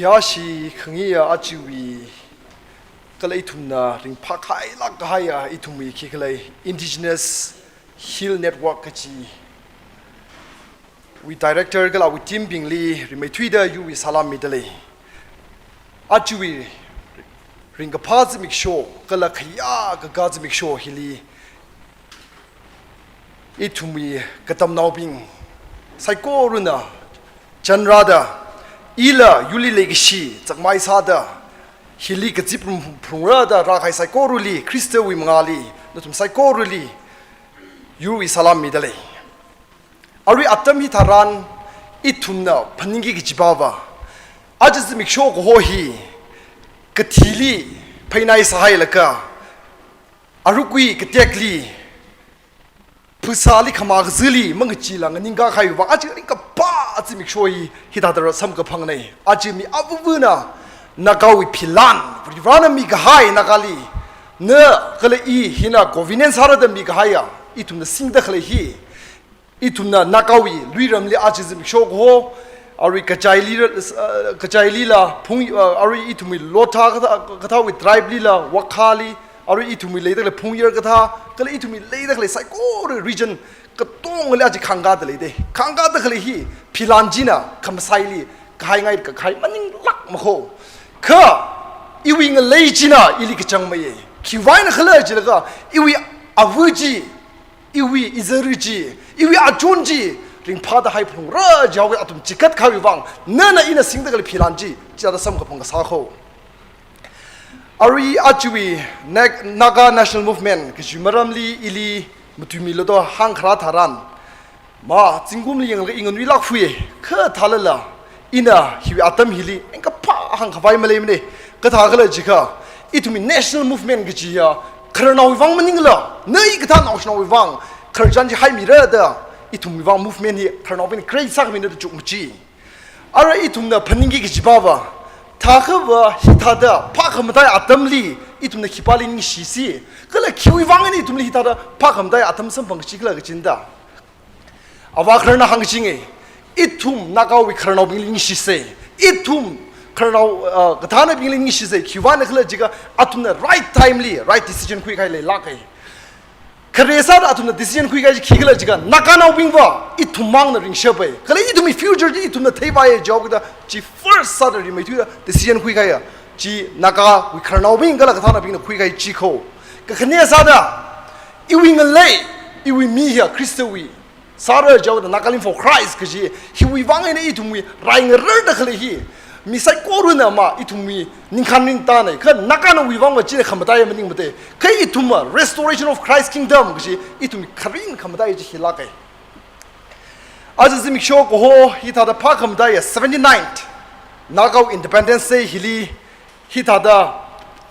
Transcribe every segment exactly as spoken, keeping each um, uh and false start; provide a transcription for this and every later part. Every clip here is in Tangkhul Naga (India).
Yashi khangiya achiwui kala ithumna ringphākhailāk kahaiya ithumwui khikhalei Indigenous Hill Network kachiwui director kala awui team bingli rimeithuida yurwui salam midalei. Achiwui ringkaphā zimiksho kala khayā kaka zimiksho hili ithumwui katamnaobing saikorana chanrāda, ila yurli leikashi chakmai sāda, hili kazip rum phungrāda rākahai saikorali, Khristawui mangāli, nathum saikorali yurwui salam midalei. Arui atam hitharan ithumna phaningki kajiva, aja zimiksho kaho hi kathili pheinai sāhailaga, arukui katekli, phasāli khamā kazili mangachila nganingkā kahaiwui vang aja ringkaphā zimiksho hi hithāda rāsamkaphangna. Aja mi avuvana Nagawui philan, Varivarana mikahai Nagali, na kala i hina covenant sārāda mikahaiya, ithumna singda khalei hi, ithumna Nagawui luiramli aja zimiksho kaho, arui Kachaili, uh, Kachailila, Phung, uh, arui ithumwui Lotha kathā, kathāwui tribe lila, Wakhali, arui ithumwui leida khalei Phungyar kathā, kala ithumwui leida khalei saikora region katongali aja khāngkāda leida. Khāngkāda khalei hi philan china khamataili kahaingai kakahai maninglākmako. Kha iwui ngalei china ili kachangmeiya. Khiwuivangna khala jilaga, iwui ava chi, iwui izar chi, iwui achon chi ringphāda haiphungra jihaowa athum chikat kahaiwui vang, nana ina singda khalei philan chi chithāda samkaphang kasāko. Arui achiwui Nag-, Naga National Movement kaji maramli ili matuimilu da hāngkharā tharan, ma, zingkumli yanglaga i nganuilāk fui, kha thālala, ina hiwui atam hili ringkaphā hāngkhavai maleimana. Kathākhala jiakha, ithumwui national movement kajiya khararnaowui vang maningla, na i kathā naoshinaowui vang khararchan chi haimira da, ithumwui vang movement hi khararnaobingna create sākhamina da chukmaja. Ara ithumna phaningki kajiva, thākhava hithāda phākhamataiya atamli ithumna khipāli ningshisi, kala khiwui vang eina ithumli hithāda phākhamataiya atam samphang kachikhala kajida. Avā khararna hāngchinga, ithum Nagawui khararnaobingli ningshisa. Ithum khararnao, uh, kathānabingli ningshisa. Khiwuivangna khala jiakha athumna right time li right decision khuikahai leilāka. Khare sāda athumna decision khuikahai chi khikhala jiakha, Naganaobingva ithum mangna ringshapa. Kala ithumwui future chi ithumna theipaiya jihaokida, chi first sāda rimeithuida decision khuikahaiya chi Nagawui khararnaobing kala kathānabingna khuikahai chiko. Kakhane sāda, iwui ngalei, iwui mi hiya Khristawui sāra jihaoda Nagalim for Christ kaji, hiwui vang eina ithumwui rai ngararda khalei hi, mi saikorana ma ithumwui ningkhān ringtāna, kha Naganaowui vangva china khamataiya maningmata, kha ithumva Restoration of Christ Kingdom kaji ithumwui kharing khamataiya chi hilāka. Aja zimiksho kaho hithāda phākhamataiya seventy-ninth Nagawui Independence Day hili hithāda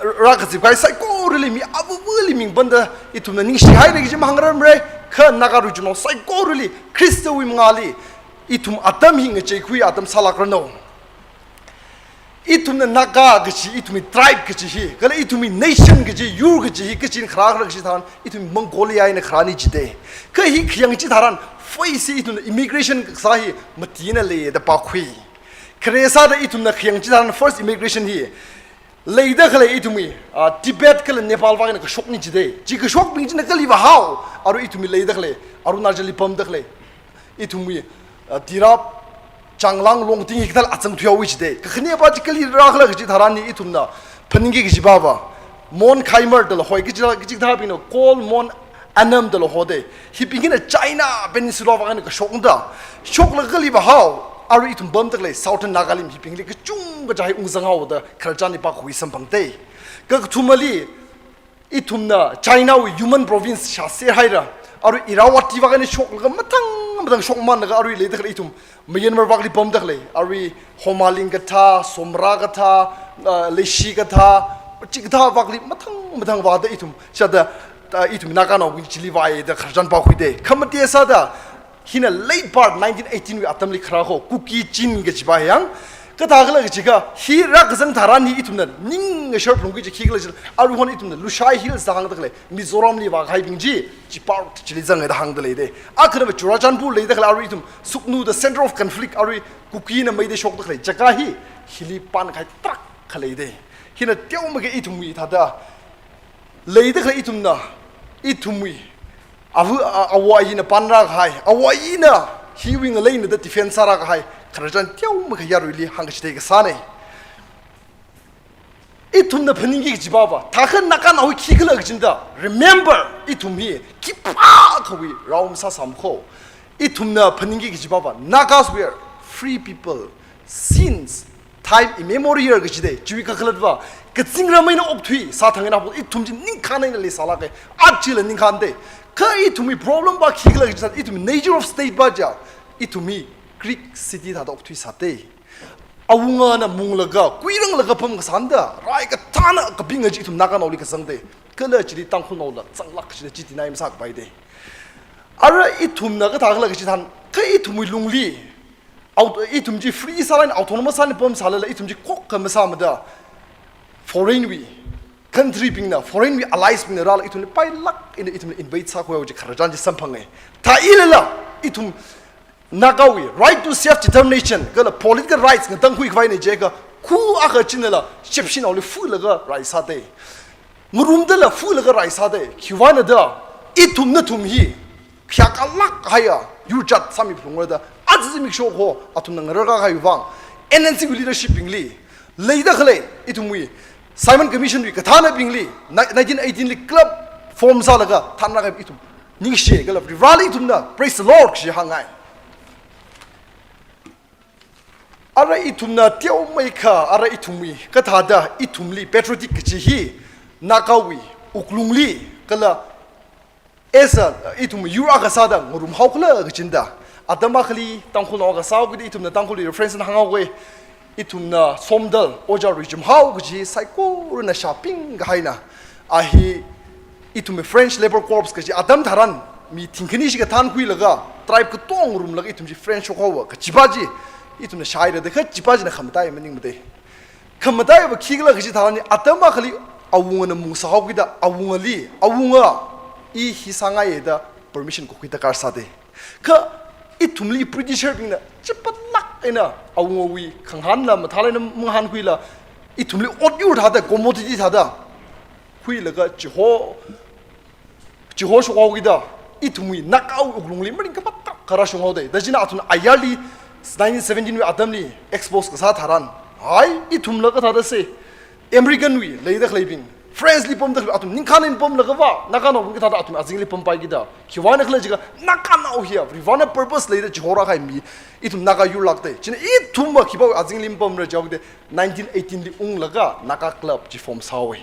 rākazip kahai saikorali, mi avuvali ming panda ithumna ningshihaira kaji mahāngrarmara, kha Naga region saikorali Khristawui mangāli ithum atam hi ngacheikhuiya atam sālākranu. Ithumna Naga kaji, ithumwui tribe kaji hi, kala ithumwui nation kaji, yur kaji hi, kachin kharā kharā kaji tharan, ithum Mongolia eina kharāna jida. Kha hi khayang chitharan, first hi ithumna immigration kasā hi matina leiya da pākhui. Khare sāda ithumna khayang chitharan first immigration hi leida khalei ithumwui, ah, Tibet kala Nepal vang eina kashokna jida. Chi kashokbing china kali vāhao, arui ithumwui leida khalei, Arunachalli pamda khalei ithumwui, ah, Tirap, Changlang, Longting hi kathāla achang thuihaowa jida. Kakhanepa chi kali rākhala kaji tharan hi ithumna phaningki kajiva, Mon Khmer dala hoi, kaji, kaji kathābingna Kol, Mon, Annam dala hoda. Hibing hina China Peninsula vang eina kashokda, shoklaga kali vāhao, arui ithum pamda khalei Southern Nagalim hibingli kachungkha chi ungzanghaoda khararchan hi pākhui samphangda. Kakathumali, ithumna Chinawui Yunnan province shāserhaira, arui Irrawaddy vang eina shoklaga mathang mathang shokmanlaga arui leida khalei ithum Myanmar vakli pamda khalei, arui Homaling kathā, Somra kathā, ah, Leishi kathā, chikathā vakli mathang mathang vāda ithum, shāda, ah, ithum Naganaobing chili vāya da khararchan pākhuida. Khamate sāda, hina late part nineteen eighteen wui atamli kharāko, Kuki Chin kajiva yang, kathākhala kajiakha, hi rākazang tharan hi ithumna ning ngashar phalungki kaji khikhala jiakha, aruihon ithumna Lushai Hills da hāngda khalei, Mizoramli vākahaibing chi, chi part chili zanga da hāngda leida. Akhanava Churachandpur leida khalei arui ithum Sugnu, the center of conflict, arui Kukina Meitei shokda khalei jaka hi, hili pan kahai tarākha leidei. Hina teomeikha ithumwui thāda leida khalei ithumna, ithumwui ava, a-, awo ayina panrā kahai, awo ayina hiwui ngaleina da defense sārā kahai khararchan teomeikha yaruili hāngkachithei kasānei. Ithumna phaningki kajiva, thākha Naganaowui khikhala kajida. Remember, ithum hi khipākhawui rao masāsāmakho. Ithumna phaningki kajiva, Nagas were free people since time immemorial kajidei. Chiwui kakhalatva, kazingram eina okthui sāthang eina haophok ithum chi ningkhān eina leisālākei. Achila ningkhāndei. Kha ithumwui problem va khikhala kajida, ithumwui nature of state va chiya, ithum hi Greek city thāda okthuisādei. Awungana munglaga, kuiranglaga pamkasāna da, rai kathāna kapinga chi ithum Naganaoli kazangdei. Kala chili Tangkhulnaola zanglāk kachida chi deny masākapaidei. Ara ithumna kathākhala kaji tharan, kha ithumwui lungli, aut-, ithum chi free sālala, autonomous sālala pamsālala, ithum chi khokkha masāmada, foreign wui country bingna, foreign wui allies bingna rālaga ithumli pailāk eina ithumli invade sākhuihaowa kaji khararchan chi samphangei. Thāilala, ithum Nagawui right to self determination kala political rights ngatangkhui khavaina jiakha, khu akha chinala Shepshinaoli fulaga rai sādei. Ngarumdala fulaga rai sādei. Khiwuivangna da, ithum nathum hi phayākalāk kahaiya yurjat sāmiphalungra da, aja zimiksho kho athumna ngararkā kahaiwui vang, N N C wui leadership bingli, leida khalei ithumwui Simon Commission wui kathānabingli, ni-, nineteen eighteen li club form sālaga thānrā kahai ithum ningshi kala Varivarāli ithumna praise the Lord kaji hāngngai. Ara ithumna teomeikha, ara ithumwui kathāda ithumli patriotic kaji hi, Nagawui wuklungli kala esa ithum yur akha sāda ngarumhaokhala kajida. Atam akhali Tangkhulnao akha sāhaokida ithumna Tangkhulli reference na hānghaowe. Ithumna Somdal, Ojā Ruichumhao kaji saikorana shāping kahaina. A hi ithumwui French Labour Corps kaji atam tharan mi thingkhani shikha thānkhuilaga, tribe katonga ngarumlaga ithum chi French shokhaowa kajiva chi ithumna shāhaira da, kha chiva china khamataiya maningmadei. Khamataiva khikhala kaji tharan hi, atam akhali awungana mungsāhaokida, awungali, awunga, i hi sāngaiya da permission kakhui darkar sādei. Kha ithumli Britisher bingna chipatlāk eina awungawui khangahānla mathālāk eina mangahānkhuila, ithumli otyur thāda, commodity thāda khuilaga chiho, chiho shokhaokida, ithumwui Nagawui wuklungli maringkaphā tarākha rāshunghaodei. Da china athumna ayarli nineteen seventeen wui atamli expose kasā tharan, hai, ithumla kathāda sei, American wui leida khaleibing, France li pamda khalei athum ningkhān eina pamlagava, Naganaobing kathāda athum azingli pampaikida. Khiwuivangna khala jiakha, Naganao hiya Varivarāna purpose leida chihorā kahai mi, ithum Naga yurlākdei. China ithumva khipāwui azingli mapamra jihaokida, nineteen eighteen li unglaga Naga Club chi form sāhaowei.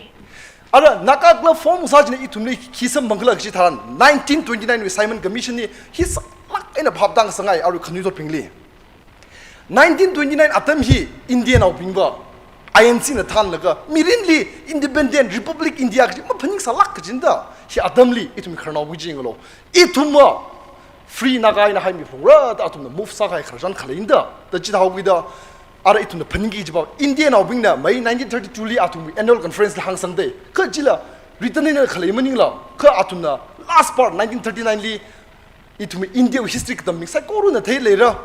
Ara Naga Club form sā china ithumli khi samphangkhala kaji tharan, nineteen twenty-nine wui Simon Commission hi, hi sālāk eina phaptā ngasakngai arui khanuithotbingli. Nineteen twenty-nine atam hi Indianaobingva I N C na thānlaga mirinli Independent Republic India kaji maphaningsālāk kajida. Hi atamli ithum khararnaobing chi yanglu. Ithumva Free Naga eina haimiphalungra da athumna move sākahai khararchan khalei da. Da chithāhaokida, ara ithumna phaningki kajiva, Indianaobingna May nineteen thirty-two li athumwui annual conference la hāngsangdei. Kha chila written eina khalei maningla, kha athumna last part nineteen thirty-nine li ithumwui India wui history katambing saikorana theileira.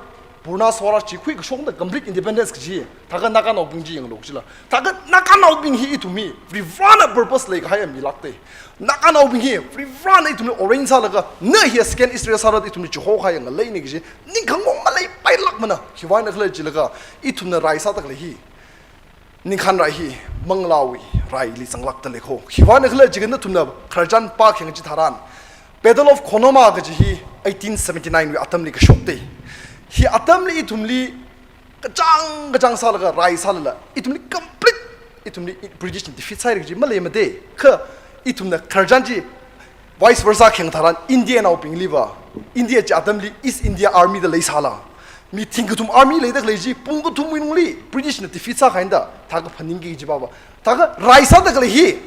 Purna Swaraj chi khuikashokda complete independence kaji. Thākha Naganaobing chi yanglu chila. Thākha Naganaobing hi ithum hi Varivarāna purpose leikahaiya milākdei. Naganaobing hi Varivarāna ithumli arrange sālaga, na hi second Israel sāra ithumli chihokahaiya ngaleinei kaji ningkhangong maleipailākmana. Khiwuivangna khala jilaga, ithumna rai sāda khalei hi, ningkhān rai hi manglāwui raili zanglākda leikho. Khiwuivangna khala jiakha nathumna khararchan pākhayang kaji tharan, Battle of Khonoma kaji hi eighteen seventy-nine wui atamli kashokdei. Hi atamli ithumli kachāng kachāng sālaga rai sālala, ithumli complete, ithumli British na defeat sāhaira kaji maleimadei. Kha ithumna khararchan chi vice versa khayang tharan, Indianaobingliva, India chi atamli East India Army da leisāla, mi thingkathum army leida khalei chi pung kathumwui lungli British na defeat sākahaina da. Thākha phaningki kajivava, thākha rai sāda khalei hi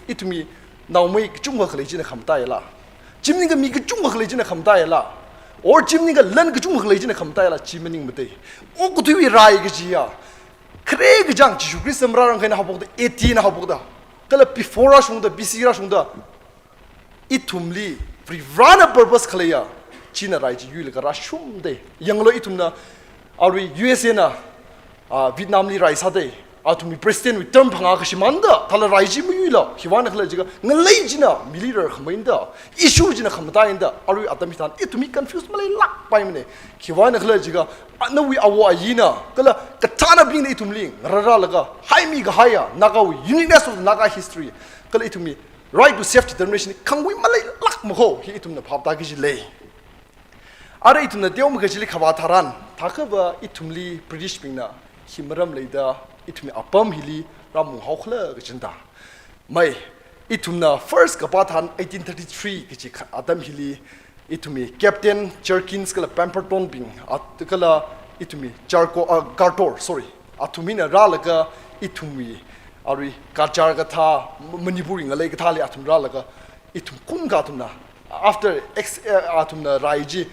ithumwui naomei kachungkha khalei china khamataila? Chi maningakha mi kachungkha khalei china khamataila? Or chi maningakha lan kachungkha khalei china khamataila? Chi maningmadei. Okathuiwui rai kajiya, khare kachāng Jishu Khrista marārangkha eina haophokda, A D na haophokda, kala before rāshungda, B C rāshungda, ithumli Varivarāna purpose khaleiya china rai chi yuilaga rāshungdei. Yanglu, ithumna arui U S A na ah, Vietnam li rai sāda, athumwui president wui term phangā kashimānda, thāla rai chi mayuila, khiwuivang khala jiakha, ngalei china mili rarkhameida, issue china khamataida, arui atam hitharan, ithum hi confuse maleilākpaimana. Khiwuivang khala jiakha, a, nawui awo ayina, kala kathānabingna ithumli ngararalaga, haimi kahaiya, Nagawui uniqueness of Naga history, kala ithumwui right to self determination, khangui maleilākmakho, hi ithumna phaptāki kajilei. Ara ithumna teomeikha chili khavā tharan, thākhava ithumli British bingna hi maram leida, ithumwui apam hili rāmung haokhala kajina. Mai, ithumna first kapā tharan eighteen thirty-three kaji kha-, atam hili, ithumwui Captain Jerkins kala Pemberton bing, at-, kala ithumwui Charco-, ah, Gartor, sorry. Athum hina rālaga ithumwui, arui Cachar kathā, M-, Manipur ngalei kathāli athum rālaga, ithum khunkha athumna, after ex-, eh, athumna rai chi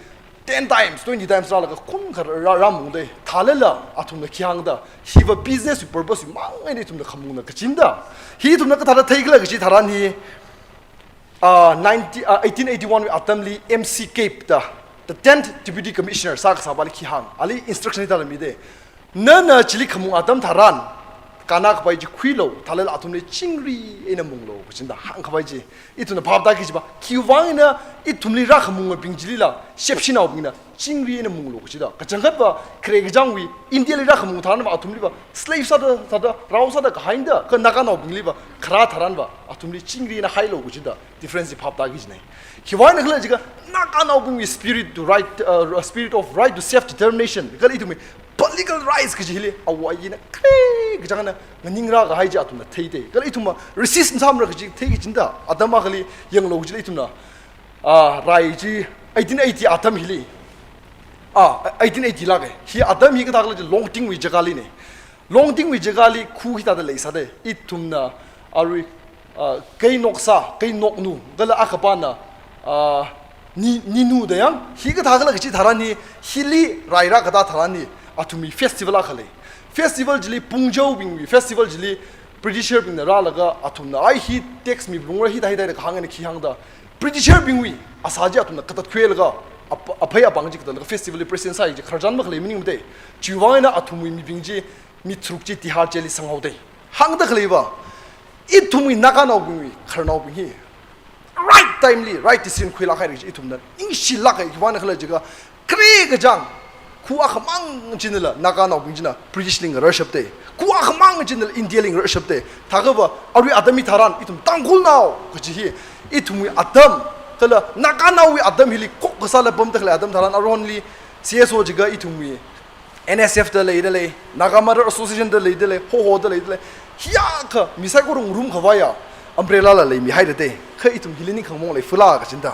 ten times, twenty times rālaga khunkha rā, rāmungda, thālala athumna khi hāngda, hiva business wui purpose wui mang eina ithumna khamungna kajina. Hi ithumna kathāda theikhala kaji tharan hi, ah, ninety, ah, eighteen eighty-one wui atamli M C Cape da, the tenth Deputy Commissioner sākasāvali khi hāng, ali instruction hithāda mida. Nana chili khamung atam tharan, kannakapai chi khuilu, thālala athumli chingri eina munglu kajina, hāngkapai chi. Ithumna phaptāki kajiva, khiwuivang eina ithumli rākhamungabing chilila, shepshinaobingna chingri eina munglu kajina. Kachangkhatva, khare kachangwui, India li rākhamung tharanva, athumliva, slave sāda, sāda, rao sāda kahaida, kha Naganaobingliva, kharā tharanva, athumli chingri eina hailu kajina. Difference hi phaptāki kajina. Khiwuivang khala jiakha, Naganaobingwui spirit to right, uh, spirit of right to self determination, kala ithumwui political rights kaji hili, awo ayina khare kachangna nganingrā kahai chi athumna theida. Kala ithumva resist masāmara kaji theiki kajina, atam akhali yanglu kajila ithumna, ah, rai chi eighteen eighty atam hili, ah, eighteen eighty lāka. Hi atam hi kathā khala chi Longting wui jagālina. Longting wui jagāli khu hithāda leisāda, ithumna arui, ah, Keinoksa, Keinoknu, kala akhapana, ah, Ni, Ninu da yang, hi kathā khala kaji tharan hi, hili rai rākatā tharan hi, athumwui festival akha lei. Festival chili Pungjaobingwui, festival chili Britisher bingna rālaga athumna, ai hi tax miphalungra hithā hithā da kahāng eina khi hāngda, Britisher bingwui asā chi athumna katatkhuilaga, ap-, aphei apāng chi katatkhuilaga festival li present sāi chi khararchan makhalei maningmada. Chiwuivang eina athumwui mibing chi mi tharuk chi Tihar jail li sanghaoda. Hāngda khaleiva, ithumwui Naganaobingwui khararnaobing hi right time li right decision khuilāk haira kaji ithumna ningshilāka. Khiwuivang khala jiakha, khare kachang, khu akhamang chinala Naganaobing china British li ngararshapda. Khu akhamang chinala India li ngararshapda. Thākhava, arui atam hitharan ithum Tangkhulnao kaji hi, ithumwui atam, kala Naganaowui atam hili khokkha sāla pamda khalei atam tharan aronli, C S O jiakha ithumwui N S F da leida lei, Naga Mother Association da leida lei, Hoho da leida lei. Hiyākha mi saikora ngarumkhavaiya umbrella la leimihaida. Kha ithum hili ningkhangmong leifala kajina.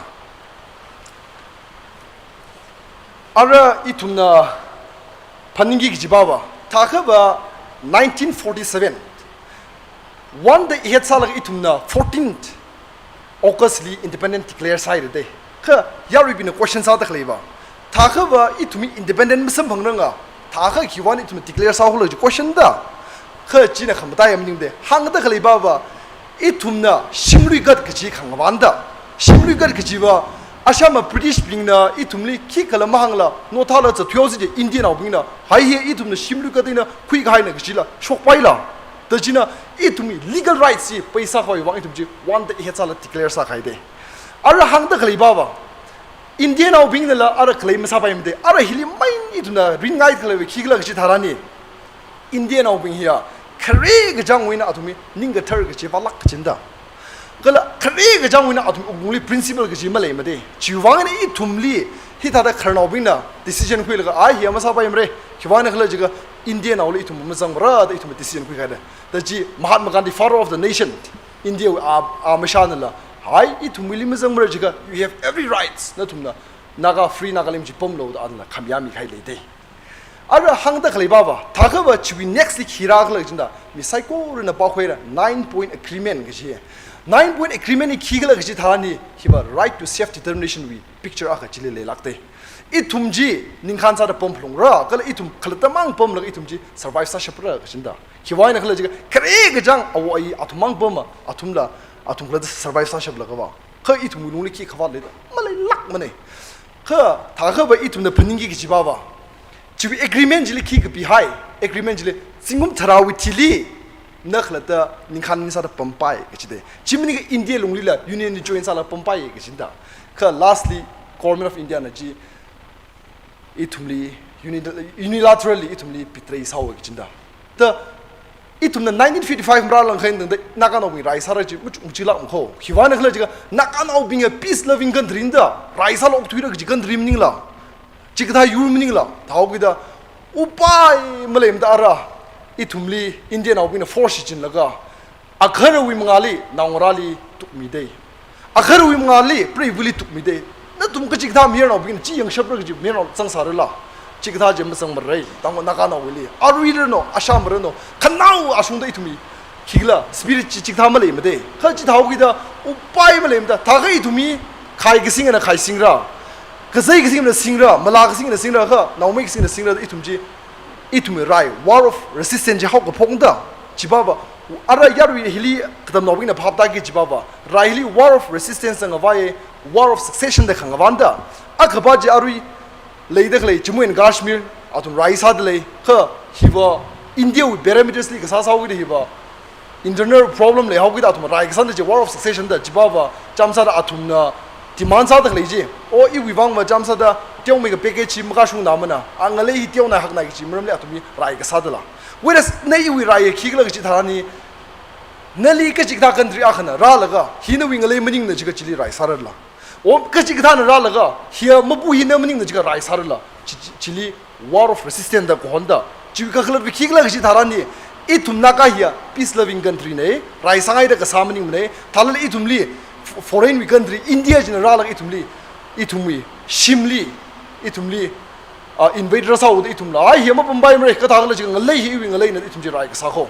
Ara ithumna phaningki kajivava, thākhava nineteen forty-seven, one day ahead sālaga ithumna fourteenth August li independent declare sāhaida. Kha yaruibingna question sāda khaleiva, thākhava ithum hi independent masamphangranga, thākha khiwuivang ithumna declare sāhaola kaji question da. Kha china khamataiya maningmada, hāngda khaleivava, ithumna shimluikat kaji khangavānda. Shimluikat kajiva, ashama British bingna ithumli khikhala mahāngla, nothāla zatthuihaosi da Indianaobingna, hai hi ithumna shimluikat eina khuikahaina kajila shokpaila. Da china ithumwui legal rights chi peisā khavai vang ithum chi one day ahead sāla declare sākahaida. Ara hāngda khaleivava, Indianaobingnala ara khalei masāpaimada, ara hili main ithumna ringngai khaleiva khikhala kaji tharan hi, Indianaobing hiya khare kachangwui eina athumwui ningkathar kaji vālāk kajina. Kala khare kachangwui eina athumwui wuklungli principle kaji maleimada. Chiwuivang eina ithumli hithāda khararnaobingna decision khuilaga, ai hiya masāpaimara, khiwuivang khala jiakha Indianaoli ithum mazangmara da ithum decision khuikahaida. Da chi Mahatma Gandhi, father of the nation, India wui a, a mashanala, hai ithumwuili mazangmara jiakha, you have every rights, nathumna Naga, free Nagalim chi pamlu da anala khamayā mikahai leida. Ara hāngda khaleivava, thākhava chiwui next li khi rākhala kajina, mi saikorana pākhuira nine point agreement kaji. Nine point agreement hi khikhala kaji tharan hi, hiva right to self determination wui picture akha chili leilākda. Ithum chi ningkhān sāda pamphalungra, kala ithum khalatta mang pamlaga ithum chi survive sāshapra kajina. Khiwuivang khala jiakha khare kachang awo ayi athummang pama, athumla, athum khalatta survive sāshaplākava. Kha ithumwui lungli khikha vātleida maleilākmana. Kha thākhava ithumna phaningki kajivava, Chiwui agreement chili khi kapihai, agreement chili zingkum tharāwui thili na khalatta ningkhān ningsāda pampai kachida. Chi maningakha India lunglila Union li join sāla pampai kachida. Kha lastly, Government of India na chi ithumli uni-, unilaterally ithumli betray sāhaowa kachida. Ta ithumna nineteen fifty-five marālang khain tangda Naganaobing rai sāra chi machuk machilak makho. Khiwuivang khala jiakha Naganaobing a peace loving country na da, rai sāla okthuira kaji country maningla, chikathā yur maningla, thāhaokida upai maleimada ara ithumli Indianaobingna force shichinlaga, agaharawui mangāli naongarāli tukmida, agaharawui mangāli preiva̱li tukmida. Nathum kachikathā mayarnaobingna chi yangshapra kaji mayarnao zangsārala, chikathā chi mazangmara. Tangkhul Naganaowuili, aruiranu, ashāmaranu, khanao ashungda ithumwui khikhala spirit chi chikathā maleimada. Kha chi thāhaokida upai maleimada, thākha ithumwui khai kasingna khaisingra, kazei kasingna singra, malā kasingna singra, kha naomei kasingna singra da ithum chi, ithumwui rai, war of resistance chi haokaphokda, chipāva, ara yarui hili katamnaobingna phaptāki chipāva, rai hili war of resistance ngavai, war of succession da khangavānda. Akhapā chi arui leida khalei Jammu and Kashmir athum rai sāda lei, kha hiva Indiawui parameters li kasā sāhaokida hiva internal problem leihaokida athum rai kasāna chi war of succession da, chipāva chāmsāda athumna demand sāda khalei chi, o iwuivangva chāmsāda teomeikha package chi makashungna mana, a ngalei hi teonai haknai kaji maramli athumwui rai kasādala. Whereas na iwui rai khikhala kachi tharan hi, nali kachikathā country akhana rālaga, hi nawui ngalei maningna jiakha chili rai sārala. O kachikathāna rālaga, hiya mapu hi na maningna jiakha rai sārala. Chi, chi, chili war of resistance da kahonda. Chiwui kakhalatva khikhala kachi tharan hi, ithum Naga hiya peace loving country na, rai sāngaida kasā maningmana, thālala ithumli f-, foreign wui country, India china rālaga ithumli, ithumwui shimli, ithumli, ah, invade rāsāhaoda ithumla, ai, hiya mapampaimara, kathākhala jiakha ngalei hi iwui ngaleina ithum chi rai kasā kho.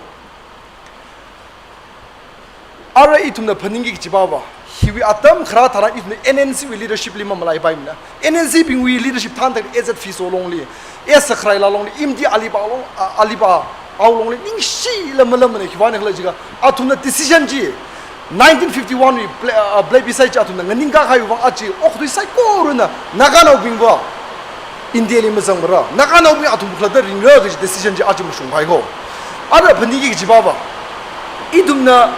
Ara ithumna phaningki kachipāva, hiwui atam kharā tharan ithumna N N C wui leadership li mamalaipaimana. N N C bingwui leadership thantak A Z Phizo longli, A Sakrai La longli, Imti Aliba long, a, Aliba Ao longli, ningshila malamana, khiwuivang khala jiakha, athumna decision chi, nineteen fifty-one wui ple-, a, plebiscite chi athumna nganingkā kahaiwui vang aja okathui saikorana Naganaobingva India li mazangmara, Naganaobing athum khalatta ringra kaji decision chi aja mashungkahai kho. Ara phaningki kachipāva, ithumna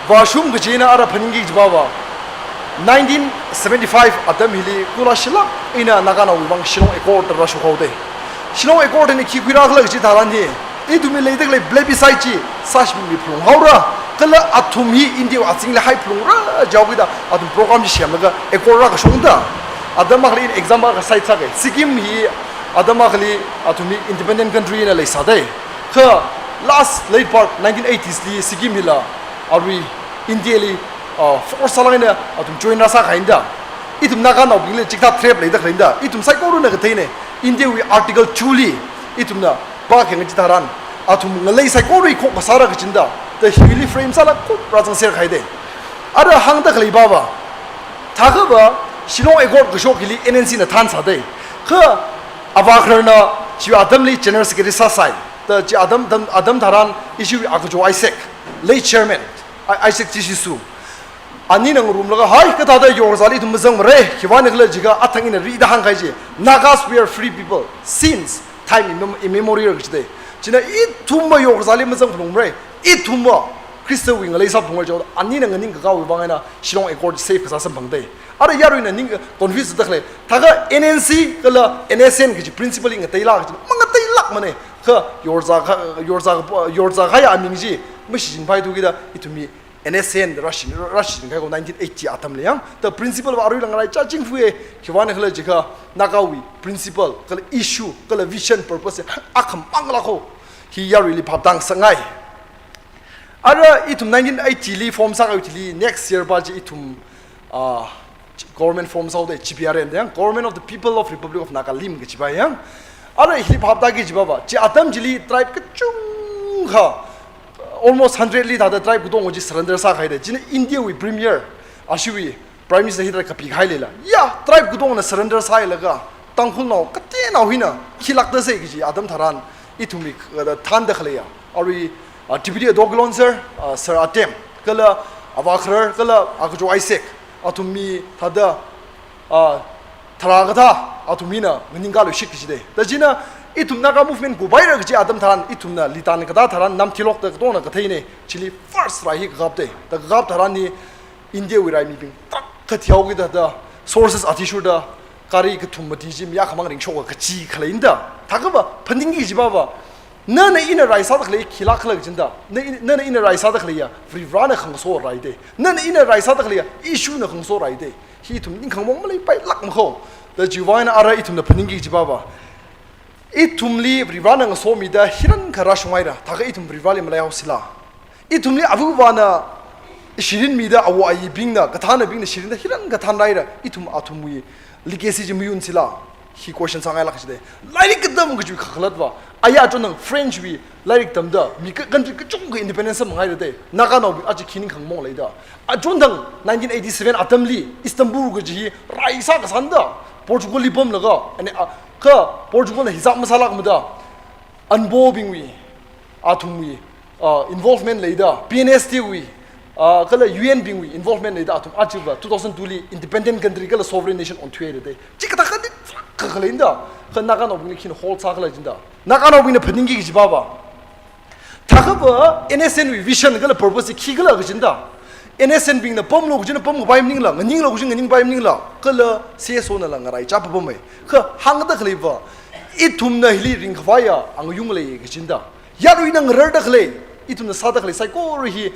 vāshung kachina ara phaningki kachipāva, nineteen seventy-five atam hili kula shilak eina Naganaowui vang Shillong Accord da rāshok haoda. Shillong Accord na khi khuirākhala kachi tharan hi, ithumwui leida khalei plebiscite chi sāshimmi phalunghaora, kala athum hi India azingli haiphalungra jihaokida athum program chi semlaga accord rākashungda. Atam akhali example akha cite sāga, Sikkim hi atam akhali athum hi independent country na leisāda. Kha last late part nineteen eighties li Sikkim hila arui India li, ah, force sālāk eina athum join rāsā kahaina da. Ithum Naganaobingli chikathā threat leida khaleina da. Ithum saikorana katheina, India wui Article two li ithumna pākhayang kachi tharan, athum ngalei saikora khokkha sāra kachina da. Ta hiwuili frame sālaga kupra zangser kahaida. Ara hāngda khaleipava, thākhava Shillong Accord kashok hili N N C na thansāda. Kha avākhararna chi atamli General Secretary sāsai. Ta chi atam, atam, atam tharan ishiwui Akajo Isaac, late chairman, I-, Isaac Chishisu, anina ngarumlaga, hai, kathāda yorzāli ithum mazangmara, khiwuivang khala jiakha athang ina rida hāngkahai chi, Nagas were free people since time immem-, immemorial kachida. China ithumva yorzāli mazangphalungmara, ithumva Khristawui ngalei sāphalungra jihaoda, anina nganingkakāwui vang eina Shillong Accord safe kasā samphangda. Ara yaruina ning confuse da khalei, thākha N N C kala N S N kaji principle hi ngateila kaji, mangateilākmana, kha yorzā kha, yorzā, yorzā kahai aming chi mashichinpaithu kida ithumwui N S N rāshin, rāshin kahai kho nineteen eighty atamli yang. Ta principle va aruila ngarāichāchingfua, khiwuivang khala jiakha Nagawui principle, kala issue, kala vision, purpose akhamang lākho. Hi yaruili phaptāngasakngai. Ara ithum nineteen eighty li form sākahai thili, next year pa chi ithum, ah, government form sāhaoda, G P R N da yang, Government of the People of Republic of Nagalim kajipa yang. Ara hili phaptāki jipava, chi atam chili tribe kachungkha, almost hundred li thāda tribe katonga chi surrender sākahaida. China India wui premier, ashiwui Prime Minister hithāda kapikahai leila, ya, tribe katongana surrender sāhailaga, Tangkhulnao kateonao hina khilākta sai kaji atam tharan, ithumwui, uh, thānda khaleiya, arui, uh, Deputy Adokhilon sir, uh, Sir Atem, kala Avākharar, kala Akajo Isaac, athum mi thāda, uh, tharā kathā athum hina nganingkāluishit kajida. Ta china Ithum Naga movement kupaira kachi atam tharan, ithumna Litan katā tharan, Namthilok da katongna katheina, chili first rai hi kakapta. Da kakap tharan hi India wui raimibing thakthihaokida da, sources athishurda, gari kathum mati chi mi akhamang ringshok kachi khaleina da. Thakha va, phaningki kaji va va, nana ina rai sāda khalei khila khala kajina da. Na in-, nana ina rai sāda khaleiya, Varivarana khangaso rai da. Nana ina rai sāda khaleiya, issue na khangaso rai da. Hi ithum ningkhangmong maleipailāk makho. Da chiwui vang eina ara ithumna phaningki kaji va va, ithumli Varivarana ngasomida hiyākha rāshunghaira, thakha ithum Varivarali malaihaosila. Ithumli avāvana shirin mida, awo ayibingna, kathānabingna shirinda hiyākha thanraira, ithum athumwui legacy chi mayunsila. Hi question sāngailāk kachida. Lairik katam kaji kakhalat va, aya achon nang French wui lairik tamda, mi ka-, country kachungkha independence samphanghaira da. Naganaobing aja khi ningkhangmong leida. Achon thang nineteen eighty-seven atamli Istanbul kaji hi rai sā kasāna da, Portugal li pamlaga, ani, a, kha Portugal na hizak masālākmada, Anbo bingwui, athumwui, ah, involvement leida, P N S T wui, ah, kala U N bingwui involvement leida, athum aja va two thousand two li independent country kala sovereign nation onthuihaira da. Chikathā khani kakhaleina da, kha Naganaobingna khina hold sākhala jina da. Naganaobingna phaningki kaji va va, thakha va N S N wui vision kala purpose hi khikhala kajina da. N S N bingna pamlo kajina pamkapai maningla, nganinglo kajina nganingpai maningla, kala C S O nala ngaraichā papamhai. Kha hāngda khalei va, ithumna hili ringkhavaiya angayung lei kajina da. Yaruina ngararda khalei, ithumna sāda khalei saikora hi,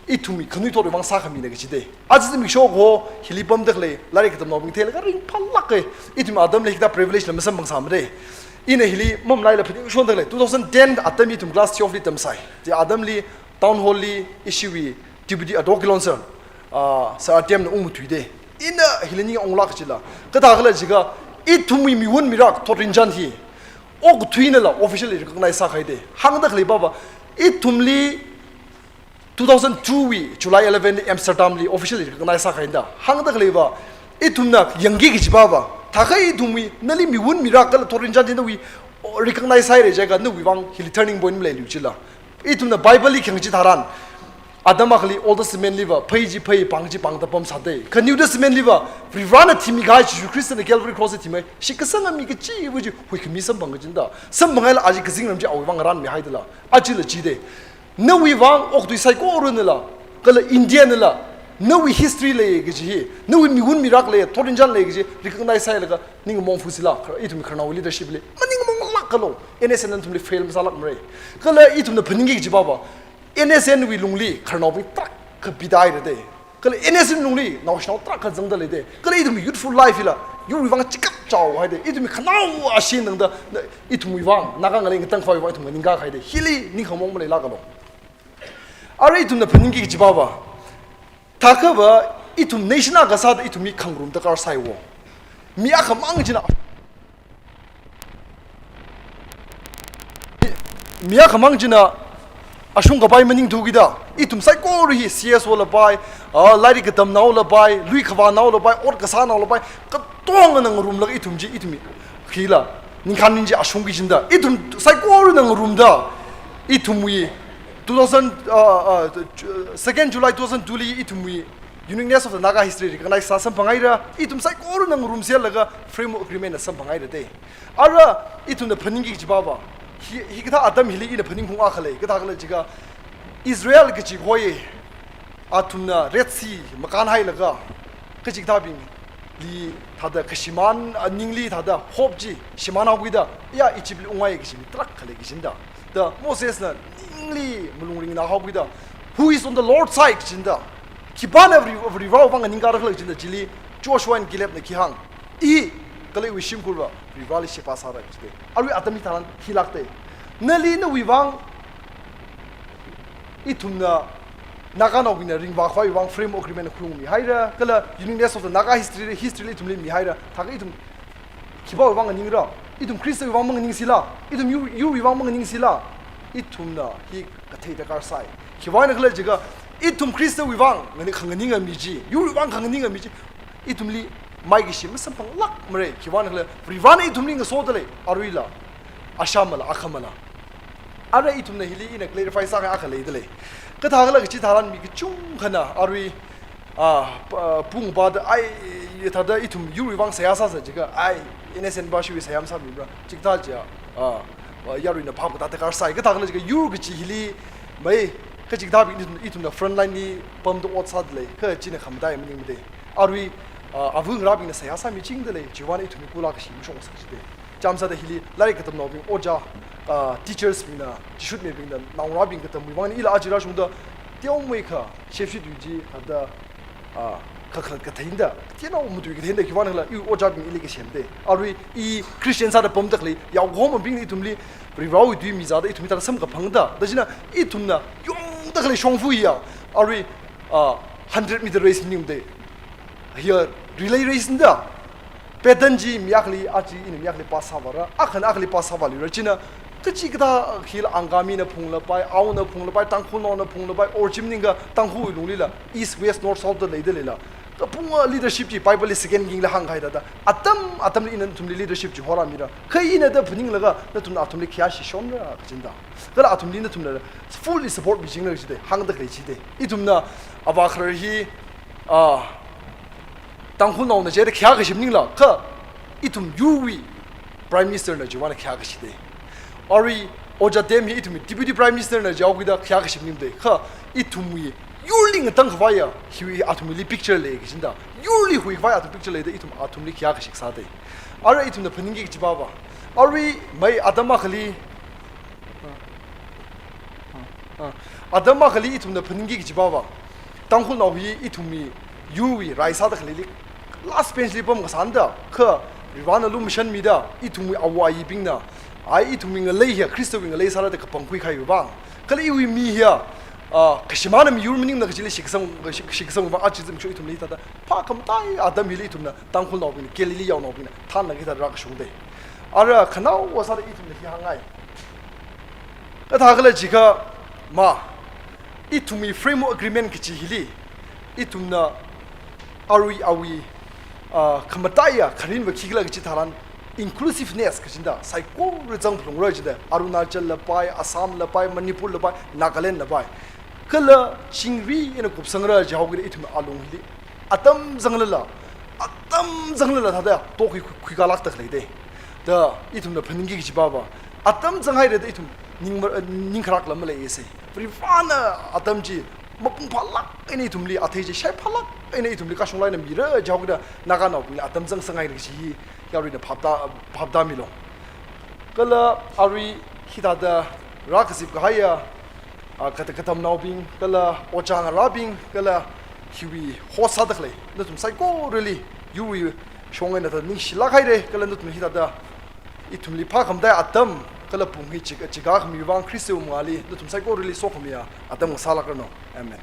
ithumwui khanuithotwui vang sākhamina kajida. Aja zimiksho kho, hili pamda khalei, lairik katamnaobing theilaga ringphālāka. Ithum atamli hikathā privilege la masamphangsāmara. Ina hili mamalaila phaningshonda khalei, two thousand ten atam ithum class twelve li tamsai. Chi atamli, town hall li, ishiwui, Deputy Ado Kilonser, ah, Sir Atem na ungmatuida. Ina hili ningunglāk kachila. Kathākhala jiakha, ithumwui miwun mirak thotrinchān hi okathuinala officially recognize sākahai da. Hāngda khalei va va, ithumli two thousand two wui July eleven li Amsterdam li officially recognize sākahaina da. Hāngda khalei va, ithumna yangki kaji va va, thakha ithumwui, nali miwun mirak kala thotrinchān chi nawui recognize sāhaira jiakha, nawui vang hili turning point maleilu chila. Ithumna Bible li khayang chitharan, atam akhali Old Testament li va, phei chi phei, pāng chi pāng da pamsāda. Kha New Testament li va, Varivarana thimikahai, Jesu Christ na Calvary Cross li thimihai, shitkasanga mi kachiva̱ chi huikhami samphang kajina da. Samphanghaila aja kazingram chi awui vang ngarānmihaidala. Ajala chida. Nawui vang okathui saikoranala, kala India nala, nawui history lei kaji hi, nawui miwun mirak lei, thotrinchān lei kaji recognize sāhailaga, ningmong fusila, khar-, ithum khararnao leadership li, maningmonglākalo, N S N nathumli fail masālākmara. Kala ithumna phaningki kaji va va, N S N wui lungli khararnaobing tarākha bidaira da. Kala N S N lungli naoshinao tarākha zangda leida. Kala ithum youthful life hila, yurwui vang chikap chaohaida. Ithum khanao ashin nangda, na, ithumwui vang, Naga ngalei ngatangkhavaiwui vang ithum nganingkahaida. Hili ningkhangmong maleilākalo. Ara ithumna phaningki kaji va va, thakha va, ithum nation akha sāda ithum mi khangarum darkar sāhaiwo. Mi akhamang china, mi akhamang china ashung kapai maningthukida, ithum saikora hi C S O la pai, ah, lairik katamnao la pai, lui khavānao la pai, ot kasānao la pai, katongana ngarumlaga ithum chi, ithum hi, khila, ningkhan ning chi ashungki kajina da, ithum saikorana ngarumda, ithumwui, two thousand, ah, ah, second July two thousand two li ithumwui, Uniqueness of the Naga History recognize sā samphanghaira, ithum saikorana ngarumserlaga framework agreement na samphanghaira da. Ara, ithumna phaningki kaji va va, hi, hikathā atam hili ina phaningkhaung akha lei, kathākhala jiakha, Israel kachi khoi, athumna Red Sea makānhailaga, kachikathābingli thāda kashimān, a, ningli thāda hope chi shimānhaokida, ya Egypt li unghai kaji mi tarākha lei kajina da. Da Moses na ningli malung ringnāhaokida, "Who is on the Lord's side?" kajina da. Khipāna Vari-, Varivara vang nganingkāra khala kajina da, chili Joshua and Caleb na khi hāng, "I kala iwui shimkhur va Varivarali sheba sāra," kajida. Arui atam hitharan hilākda. Nali nawui vang ithumna Naganaobingna ringvākhavai vang framework agreement khuiungmihaira, kala uniqueness of the Naga history, history li ithumli mihaira, thakha ithum khipāwui vang nganingra? Ithum Khristawui vang manganingsila, ithum yur, yurwui vang manganingsila, ithumna hi kathei darkar sai. Khiwuivang khala jiakha, ithum Khristawui vang ngani khanganinga mi chi, yurwui vang khanganinga mi chi, ithumli maikashi masamphanglākmara. Khiwuivang khala, Varivarana ithumli ngasoda lei, aruila, ashamala, akhamala. Ara ithumna hili ina clarify sāngai akha leida lei. Kathākhala kachi tharan mi kachungkhana arui, ah, p-, ah, pung ba da ai, thāda ithum yurwui vang seihā sāsa jiakha, ai, N S N va shiwui seihā masāmibra. Chikathā jiakha, ah, ah, yaruina phap kathā darkar sai, kathā khala jiakha yur kachi hili, mai, kachikathābing ithum, ithumna front line li pamda ot sādalei, kha china khamataiya maningmade. Arui, ah, ava ngarābingna seihā sāmichingdalei, chiwui vang ithumwui kula kashi mashong sākachide. Chāmsāda hili lairik katamnaobing, ojā, ah, teachers bingna, chishutmibingna, naongarābing katamwui vang ila aja rāshungda, teomeikha, shepshitwui chi, thāda, ah, kakhalat katheinda, teinao matui katheinda, khiwui vang khala, iwui ojābing ili kasemde. Arui, i Christian sāda pamda khalei, yaokahomabingna ithumli, Varivarāwui tui mizāda, ithumli thāda samkaphangda, da china, ithumna, yongda khalei shongfa hiya, arui, ah, hundred meter race maningmade. Hiya relay race nida. Pattern chi mi akhali, aja ina mi akhali pass sāvāra, akhana akhali pass sāvāluira china, kachikathā hila Angamina phunglapai, aona phunglapai, Tangkhulnaona phunglapai, or chi maningakha Tangkhulwui lunglila, east, west, north, south da leidaleila. Kapunga leadership chi Bible li second kingla hāngkahai thāda. Atam, atamli ina nathumli leadership chi horāmira. Kha ina da phaninglaga, nathumna athumli khayāshi shonra kajida. Kala athumli nathumna fully support michingra kajide, hāngda khalei chide. Ithumna avā kharar hi, ah, Tangkhulnaona jida khayākashi maningla, kha ithum yurwui Prime Minister na chiwui vang khayākashide. Arui Ojā Tem hi ithumwui Deputy Prime Minister na jihaokida khayākashi maningde. Kha ithumwui yurli ngatangkhavaiya, hiwui athumwuili picture lei kajida. Yurli huikhavai athum picture leida ithum athumli khayākashi sāde. Arui ithumna phaningki kachi pava. Arui mai atam akhali, ah, ah, atam akhali ithumna phaningki kachi pava. Tangkhulnao hi ithumwui yurwui rai sāda khalei li, last bench li pamkasāna da, kha Varivarāna lumashanmida, ithumwui āwo āyibingna, ai ithumwui ngalei hiya, Khristawui ngalei sāra da kapangkhui kahaiwui vang. Kala iwui mi hiya, ah, kashimāna miyur maningmana kachili shitkasang, shik-, shitkasangwui vang, aja zimiksho ithumli thāda, phākhamataiya atam hili ithumna, Tangkhulnaobingna, Galilee yaonaobingna, thānlaga hithāda rākashungde. Ara khanaowa sāda ithumna hi hāngngai. Kathā khala jiakha, ma, ithumwui framework agreement kachi hili, ithumna arui awui, ah, khamataiya kharinva khikhala kachi tharan inclusiveness kajida, saikora zangphalungra jida, Arunachal lapai, Assam lapai, Manipur lapai, Nagaland lapai. Kala chingri eina kupsangra jihaokida ithum alung hili. Atam zanglala, atam zanglala thāda, tokhui, khui, khuikālākda khaleide. Da, ithumna phaningki kachi pava. Atam zanghaira da ithum ning ma-, ning kharak lam maleise. Varivarāna atam chi mapung phālāk eina ithumli, athei chi shai phālāk eina ithumli kashunglaina mira jihaokida Naganaobingli atam zangsanghaira kachi hi yaruina phaptā, phaptāmilu. Kala arui hithāda rākazip kahaiya, ah, kata-, katamnaobing, kala ojā ngarābing, kala hiwui host sāda khalei, nathum saikorali, yurwui shong eina thāda ningshilāk haira, kala nathum hithāda ithumli phākhamataiya atam, kala pung hi chik-, chikā khamiwui vang Khristawui mangāli, nathum saikorali sokhamiya atam ngasālākranu. Amen.